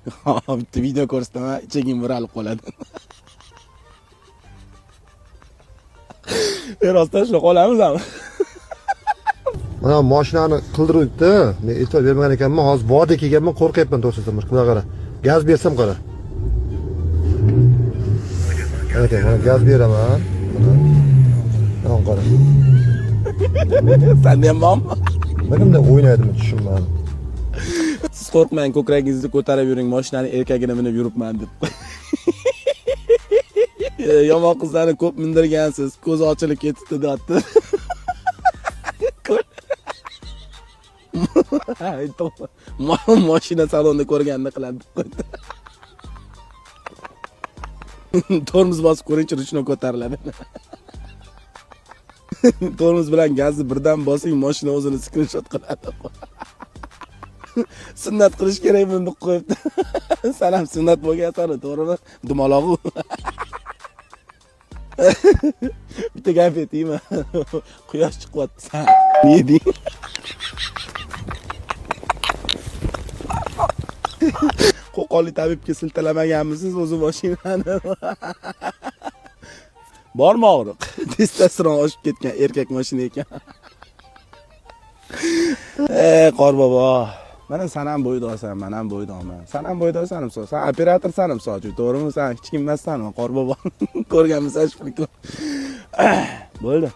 Bitta video ko'rsataman, ichaging buralib qoladi. Rostdan shunaqa olamizmi? Mana mashinani qildiribdi. Men e'tibor bermagan ekanman. Hozir vodiyga kelganman, qo'rqyapman to'g'risini aytsam. Bunga qara. Gaz bersam qara. Aka, mana gaz beraman. Mana. Mana qara. Sanda ham bormi? Nima bunday o'ynaydimi tushunmadim. Siz qo'rqmang, ko'kragingizni ko'tarib yuring, mashinani erkagini minib yuribman deb. Yomon qizlarni ko'p mindirgansiz, ko'zi ochilib ketibdi deyapti. Mashina salonida ko'rganini qiladi deb qo'ydi. Tormoz bosib ko'ringchi, ruchno ko'tariladi. Tormoz bilan gazni birdan bosing, mashina o'zini skrinshot qiladi. Sunnat qilish kerak buni deb qo'yibdi. San ham sunnat bo'lgansan, to'g'rimi? Dumaloq u. Bitta gap aytaymi? Quyosh chiqyapti, san yeding. Qo'qonlik tabibga siltalamaganmisiz o'zi mashinani? Bormi og'riq? Testosteron oshib ketgan erkak mashina ekan. Ey Qorbobo. Mana san ham bo'ydoqsan, man ham bo'ydoqman. San ham bo'ydoqsan, misol. San operatorsan, misol uchun, to'g'rimi? San hech kim emassan, Qorbobo. Ko'rganmisan shu pulni? Bo'ldi.